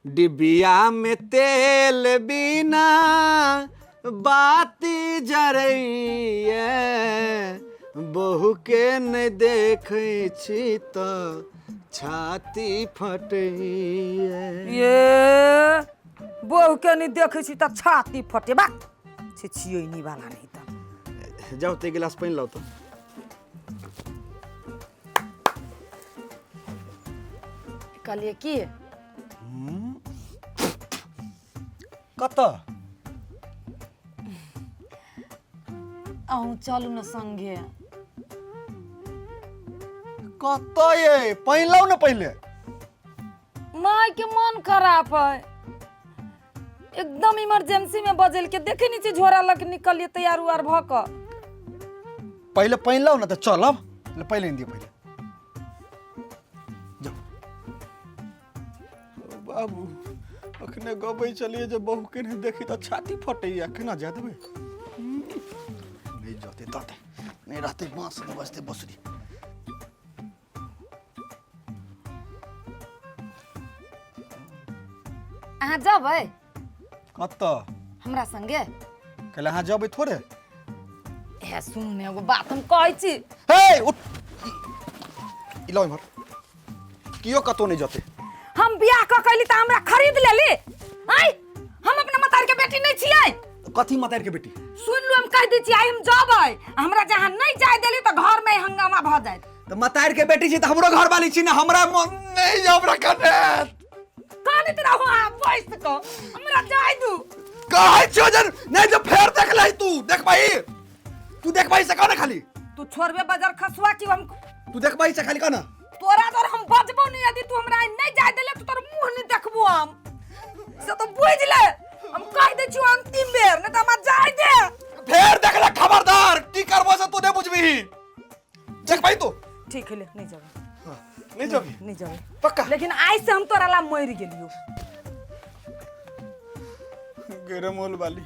डिबिया में तेल बिना बाती जरैया, बहु के नहि देखै छी तऽ छाती फटैया। ये बहु के नहीं देखै छी तऽ छाती फटे बा छी छियै नी वाला नहीं तऽ। जाउ तऽ एक गिलास पानि लाउ तऽ। कहलियै की कतऽ? अहूँ चलू ने संगे। कतऽ ये? पानि लाउ ने पहिले। माय के मन खराब है एकदम, इमरजेंसी में बजेल के देखे नहीं छी, झोरा लग निकलिए तैयार उआर भ क। पहिले पानि लाउ ने तऽ चलब। ले पहिले दियौ पहिले। जाउ बाबू, अखने गबै छलियै जे बहु के नहि देखी तऽ छाती फटैया, केना जाय देबै? नहि जते तते नहि रहतै बाँस, नहि बजतै बसुरी। अहाँ जबै? कतऽ? हमरा संगे। कैला अहाँ जबै थोड़े? हे सुनू ने, एगो बात हम कहै छी। हे उठ, ई लाउ इम्हर। कियो कतौ नहि जतै। हम बियाह कऽ कैली तऽ हमरा खरीद लेली? आँय, हम अपना मतार के बेटी नहीं छियै? कथी मतार के बेटी? सुन लू, हम कह दै छी, आइ हम जबै, हमरा जहाँ नहीं जाय देली तऽ घर में हंगामा भऽ जायत। तऽ मतार के बेटी छी तऽ हमरो घर वाली छी ने, हमरा मन नहीं जाओ हमरा कने। कानैत रहू अहाँ बैस कऽ, हमरा जाय दू। कहै छियौ जे नहीं जे फेर देख लही तू, देखबही तू, देखबही से कह ने खाली। तू छोड़बे बजर खसुआ की हम? तू देखबही से खाली कह ना। तोरा तोर हम बजबो नहीं, यदि तू हमरा आइ नहीं जाय देले तो तोर मुंह नहीं देखबो हम, से तो बुझ ले। हम कह दै छियौ अंतिम बेर, नहीं तो हमरा जाय दे। फेर देख ले, खबरदार, की करबो से तू नहीं बुझबही, देखबही तू। ठीक है, ले नहीं जाबे। हाँ, नहीं जाबी? नहीं जाबे। पक्का? लेकिन आइ से हम तोरा ला मर गेलियो। गरमोल वाली,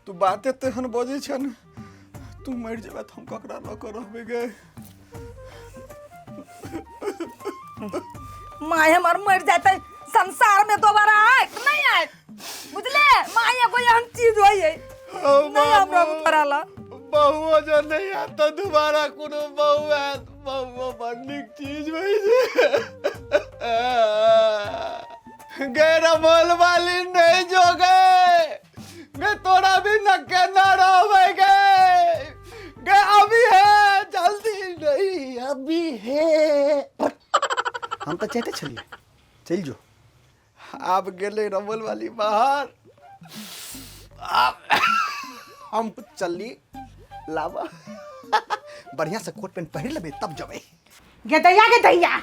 तू बाते तेहन बजै छ ने, तू मरि जेबे तऽ हम ककरा लऽ कऽ रहबै गे? माय हमर मर जाते संसार में दोबारा आयत नहीं आयत, बुझले? माय एगो एहन चीज होई है नहीं हमरा तोरा ला। बहुओ जो नहीं आयत तऽ दोबारा कोनो बहु आयत? बहुओ बड़ नीक चीज होइ छै। गे रमोल वाली, नहीं जो गे, गे तोरा भी न केना रहबै गे। गे अभी है जल्दी, नहीं अभी है। हम तऽ चाहते छलियै चलि जो, आब गेलै रमोल वाली बाहर, आब हम चलली। लाबा बढ़िया से कोट पैंट पहिर लेबै तब जबै। गे दैया, गे दैया,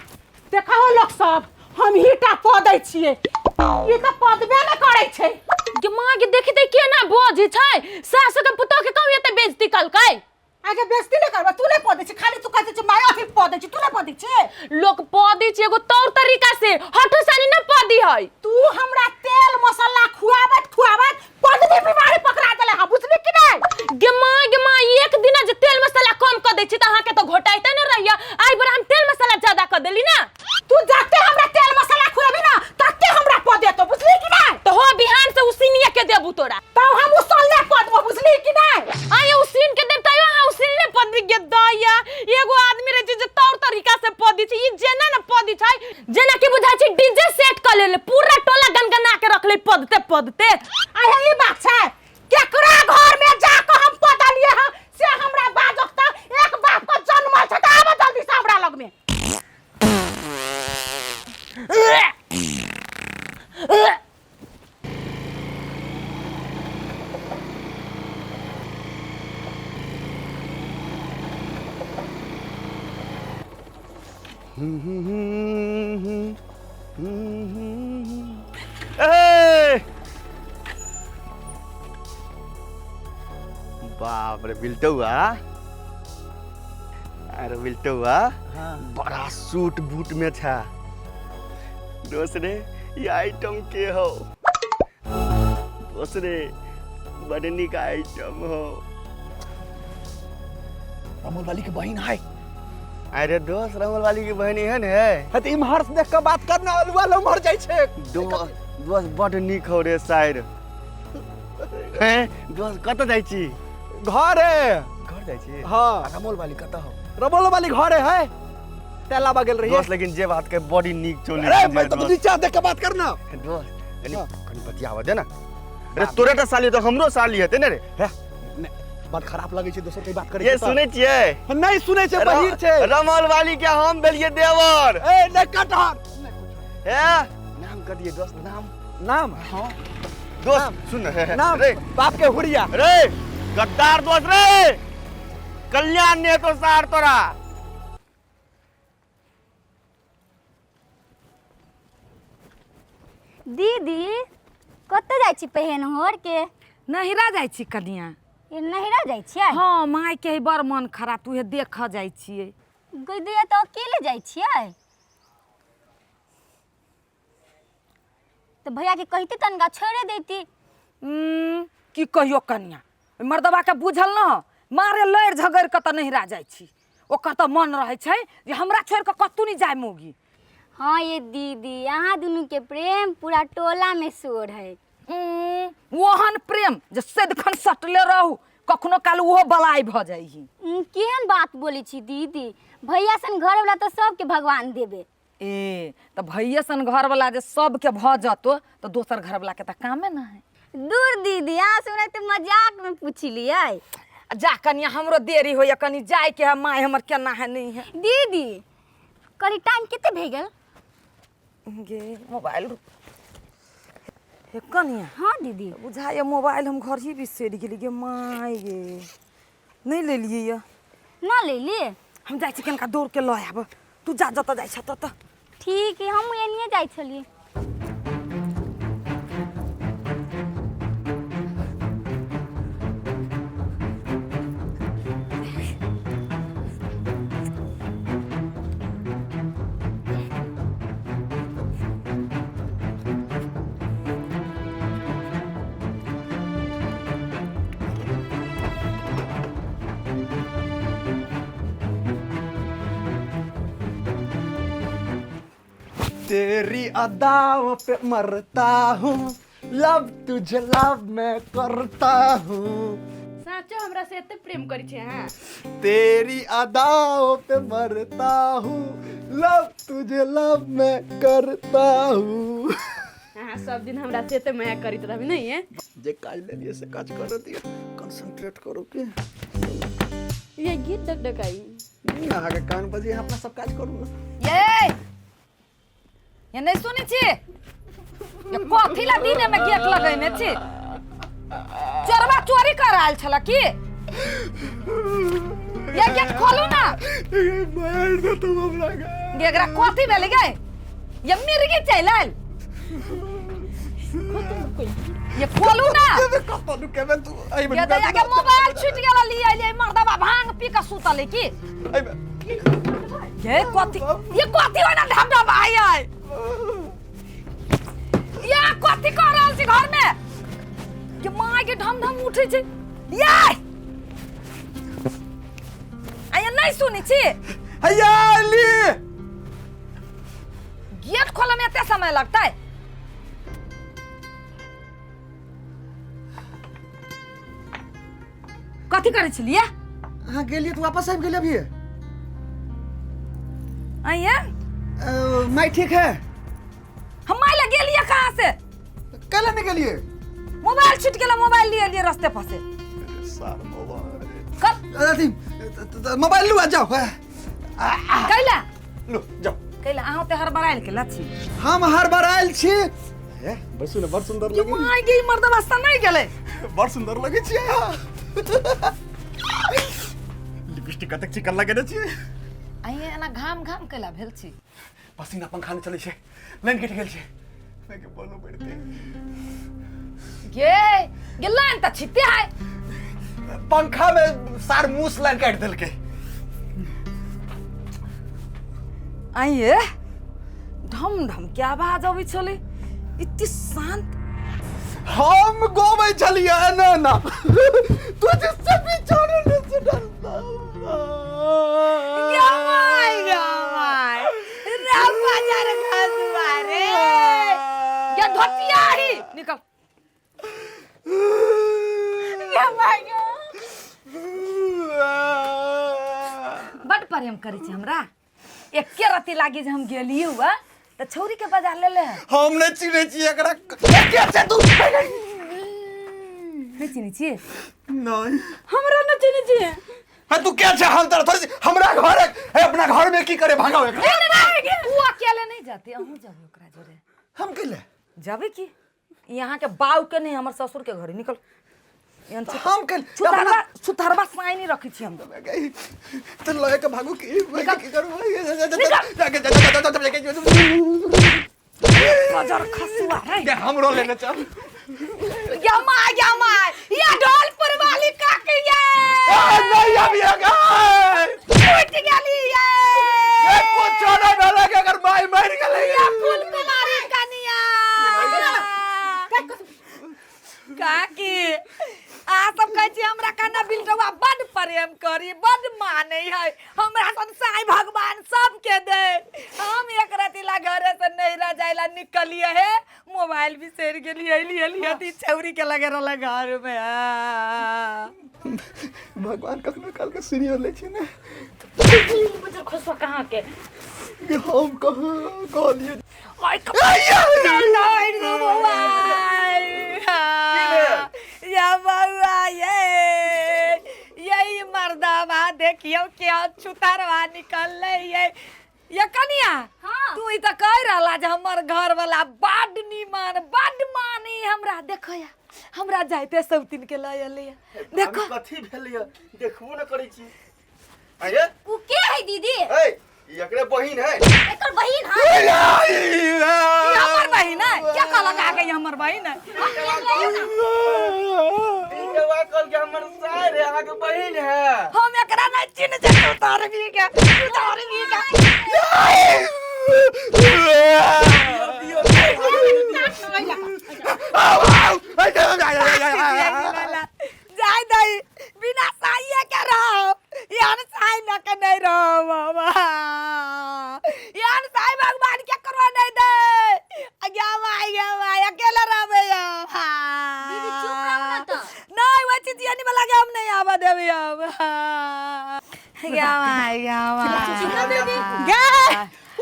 देखा हो लोक सब, हम ही टा पदै छियै, ई तऽ पदबे ने करै छै। गे माँ गे, देखी ते केना बजै छै, सासु के पुतोह के कहू एते बेइज्जती कलकै। आगे बेइज्जती नहि करबै, तू नहि पदै छी, खाली तू कहै छी माय अथी पदै छी, तू नहि पदै छी। लोक पदी छै एगो तौर तरीका से, हठो सानी न पदी है। तू हमरा तेल मसाला खुआबैत खुआबैत पदनी बीमारी पकड़ा देले हँ, बुझली कि नहि? गे माँ, गे माँ, एक दिन जे तेल मसाला कम क दै छी त अहाँ के तो घोटाइते न रहिया, आइ बड़ा हम तेल मसाला ज्यादा क देली ना। तू जते हमरा तेल मसाला खुएबी ना तते हमरा पदेतो, बुझली कि नहि? तो हो बिहान से उसिनिया के देबू तोरा। तब हम उसलने पदबो, बुझली कि नहि? आये उसीन के देब तैयो अहाँ उसीन पदी। गे दैया, एगो आदमी रहे छै जे तौर तरीका से पदी छै, ई जेना न पदी छै जेना कि बुझाइ छै डीजे सेट क लेले, पूरा टोला गनगना के रखले पदते पदते। आये ई बात छै, केकरा घर में जाके हम पदलिए हँ से हमरा बाजक त एक बाप के जन्मल छै त आबऽ जल्दी से हमरा लग में। ए! बाप रे बिल्टौआ, अरे बिल्टौआ, बड़ा सूट बूट में था दोस्त रे, ये आइटम के हो दोस्त रे, बड़ निक आइटम हो। रमोल वाली के बहन है। अरे दोस्त, रमोल वाली के बहन एहन है? हाँ, तऽ इम्हर से देख कऽ बात करना, अलुआ लम्हर जाइ छै। दो दोस्त बड नीक हौ रे साइर। हैं दोस्त कतऽ जाइ छी? घरे। घर जाइ छी? हाँ। आ रमोल वाली कतऽ हौ? रमोल वाली घरे है, तेला बगल रही। दोस्त लेकिन जे बात के बड़ी नीक चोली। अरे मैं तो नीचा देख के बात करना। दोस्त कनी कनी बतियावा दे ना रे, तोरे टा साली तो हमरो साली हेतै ने रे। हे, बड़ खराब लगै छै दोसर के बात करै ये सुनै छियै? नहीं सुनै छै, बहिर छै। रमोल वाली के हम भेलियै देवर। ए नहीं कटहर। हे नाम कह दिए दोस्त, नाम। नाम? हाँ दोस्त सुन नाम रे, बाप के हुरिया रे, गद्दार दोस्त रे, कल्याण ने तो सार तोरा। दीदी कतऽ जाइ छी पहन होर के? नहिरा जाइ छी कनिया। ई नहिरा जाइ छियै? हाँ, माय के बड़ मन खराब, तू देख जाइ छियै। गई दैया तऽ अकेले जाइ छियै? तऽ भैया के कहिती तनका छोड़े देती। की कहियो कनिया, मर्दबा के बुझल न, मारे लड़ि झगड़ि के तऽ नहिरा जाइ छी। ओकर तऽ मन रहै छै जे हमरा छोड़ि कऽ कतहु नहि जाय मौगी। हाँ ये दीदी, अहाँ दुनू के प्रेम पूरा टोला में शोर है। ओहन प्रेम जे सदिखन सटले रहू, कखनो काल ओहो बलाय भऽ जाइ। केहन बात बोलै छी दीदी, भैया सन घरवाला तऽ सबके भगवान देबे। ए तऽ भैया सन घरवाला जे सबके भऽ जतो तऽ दोसर घरवाला के तऽ कामे न है। दूर दीदी, अहाँ सुनै तऽ मजाक में पुछलियै। जा कनिया, हमरो देरी होइए, कनी जाय के है, माय हमर केना है नहीं है। दीदी कनी टाइम कते भए गेल? गे मोबाइल हे कनिया। हाँ दीदी। बुझाइए मोबाइल हम घर ही बिसरि गेली गे my गे, नहीं लेलियै ये। ना लेलियै? हम जाइ छी कनिका दौड़ के लऽ आयब, तू जा जतऽ जाइ छह ततऽ। ठीक है, हम एनिए जाइ छलियै। तेरी अदाओं पे मरता हूँ, लव तुझे लव मैं करता हूँ। साचो हमरा से एते प्रेम करै छै अहाँ? तेरी अदाओं पे मरता हूँ, लव तुझे लव मैं करता हूँ। अहाँ सब दिन हमरा से एते माया करैत रहबी नहीं है? जे काज लेलिए से काज कर दिए, कंसंट्रेट करू के ये गीत डकडकाई। अहाँ के कान बजे अपना सब काज करू ना। ये ये नहीं सुनै छी? ये कथी ला दिने में गेट लगैने छी? चोरबा चोरी कर आयल छला की? ये गेट खोलू ना। मार दे तुम हमरा के। गे एकरा कथी भेलै गे? ये मिर्गी चलि आयल। ये खोलू ना। कतऽ नुकेबे तू? एहिमे ये दया के मोबाइल छूटि गेल, लिए अयलियै, मर्दबा भांग पी के सुतल है की? एहिमे ये कथी, ये कथी होय ना ढब ढब आइ आइ। ये कथी कह रहल छी घर में? के माय के ढम ढम उठै छै। ये आइ नहीं सुनै छी? हैया ली। गेट खोले में एते समय लगतै? कथी करै छलियै? अहाँ गेलियै तऽ वापस आबि गेलियै अभी। आइए माय ठीक है? हम my लग गेलियै कहाँ से? कल नहीं गेलियै? मोबाइल छूट गेल, मोबाइल लिए लिए रास्ते पर से। सार मोबाइल कब अथी मोबाइल लू आ जाओ। कैला लू जाओ। कैला अहाँ ते हड़बड़ायल के छी? हम हड़बड़ायल छी। ए बसु ने बड़ सुंदर ये लगे। My गे मर्दवा नहीं गेलै। बड़ सुंदर लगे छी अहाँ। लिपस्टिक कतेक चिकन लगेने छी। आइए एना घाम घाम कैला भेल छी? पसीना पंखा नहि चलै छै, लाइन कटि गेल छै। के बोलो पड़ते गे गे लाइन तऽ छिते है। पंखा में सार मूस लाइन काटि देलकै। आइए ढम ढम के आवाज अबै छलै, इतनी शांत। हम गोबै छलियै ना ना, तू जिससे बिछोने ने से डरता। गे my गे my, राम बाजार खसुआ रे। गे धोतिया नहीं निकल। बड प्रेम करै छी हमरा। एके रति लागी जे हम गेलियै हुआ तऽ छौरी के बजा लेले है। हम नहि चिन्है छी एकरा, के छै तू? नहि चिन्है छी? नहीं। हमरा नहि चिन्है छियै? है तू के छै? हम तोरा थोड़ी हमरा घर है, अपना घर में की करे? भागाओ एकरा। ओ अकेले नहीं जाते, अहूँ जाबे ओकरा जोरे। हम के ले जाबे की यहाँ के बाऊ के नहीं, हमर ससुर के घरे निकल। एहन हम के छुतरबा छुतरबा साई नहीं रखै छी हम। तो लय के भागू की की करू? गजर खसुआ रे। हमरो लेने चल। या माँ या माँ या ढोलपुर वाली काकी ये। नहीं अभी टूट गेली ये। कुछ नहीं भेलै के अगर माई मर गेलै। या फूल कुमारी कनिया काकी, आ सब कहै छी हमरा कना बिलटौआ बड प्रेम करी, बड मानै है हमरा सन। साई भगवान सबके दे। हम एक राति ला घरे से नैरा जाइला निकलिए हे, मोबाइल बिसरि गेलिए, एली एली अथी छौरी के लगे रहलै घर में। आ। भगवान कखनो काल के सीनियर लै छै ने। बुझल खुशवा कहाँ के? हम कहाँ कहलिए? आइ या बउआ ये यही मर्दावा देखियौ के छुतरवा निकललै ये। ये कनिया। हाँ। तू ई तऽ कहि रहला जे हमर घर वाला बड नीमन, बड मानी हमरा। देखो या हमरा जाइते सौतिन के लऽ एलै। देखो। कथी भेल ये? देखबो न करै छी अरे। उ के है दीदी? ए, ई एकरे बहिन है। एकर बहिन है? ई हमर बहिन है? क्या कहलक आगे ई हमर बहिन है? ई दवा कहल के हमर सार है, अहाँके बहिन है। हम एकरा नहि चिन्ह छै। उतार भी के, उतार भी के। जाय दही, बिना साइये के रहो, यार साई न के नहीं रहो बाबा। यार साई भगवान के करो नहीं दे। गया माई, गया माई, अकेला रहबे। दीदी, चुप रहू ना तऽ। नहीं, वो चीज यानी वाला के हम नहीं आवा देबे अब। गया माई, गया माई। गे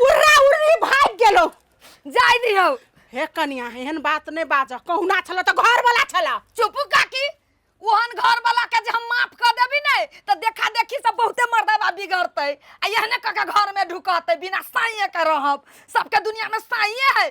उर्रा उर्री भाग गेलो। जाय दियौ। हे कनिया, एहन बात नहि बाज। कहुना छल तऽ घर वाला छल। चुप काकी, ओहन घर वाला के जे हम माफ कर देबी नहीं तऽ देखा देखी सब बहुते मर्दबा बिगड़तै आ एहने कऽ के घर में ढुकतै। बिना साइये के रहब, सबके दुनिया में साइये है।